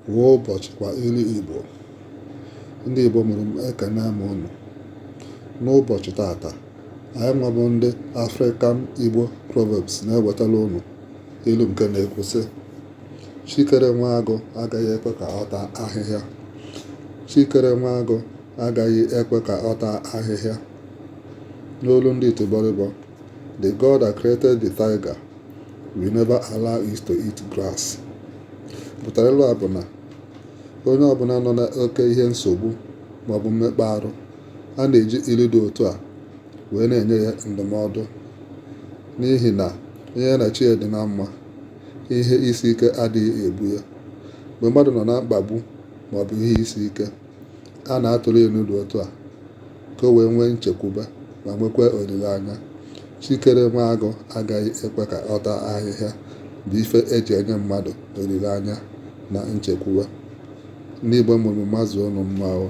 Kwa ụbọchị kwa ilu Igbo. Ndị Igbo mụrụ m, ekene m unu. N'ụbọchị tata, anyị nwa bụ ndị African Igbo Proverbs na-ewetara unu ilu nke na-ekwu sị, Chi kere nwa agụ agaghị ekwe ka ọ taa ahịhịa. Chi kere nwa agụ agaghị ekwe ka ọ taa ahịhịa. N'olu ndị Itibọrịbọ, The God that created the tiger will never allow it to eat grass. Pụtara ilu a bụ na onye ọbụla nọ n'oke ihe nsogbu maọbụ mmekpa arụ, a na-eji ilu dị otu a wee na-enye ya ndụmọdụ, n'ihi na onye ya na chi ya dị na mma, ihe isi ike adịghị egbu ya. Mgbe mmadụ nọ na mkpagbu maọbụ ihe isi ike, a na-atụrụ ilu dị otu a ka o wee nwee nchekwube ma nwekwa olileanya. Chi kere nwa agụ agaghị ekwe ka ọ taa ahịhịa bụ ife eji enye mmadụ olileanya na nchekwube. Ndị Igbo mụrụ m, mazuo unu mma o.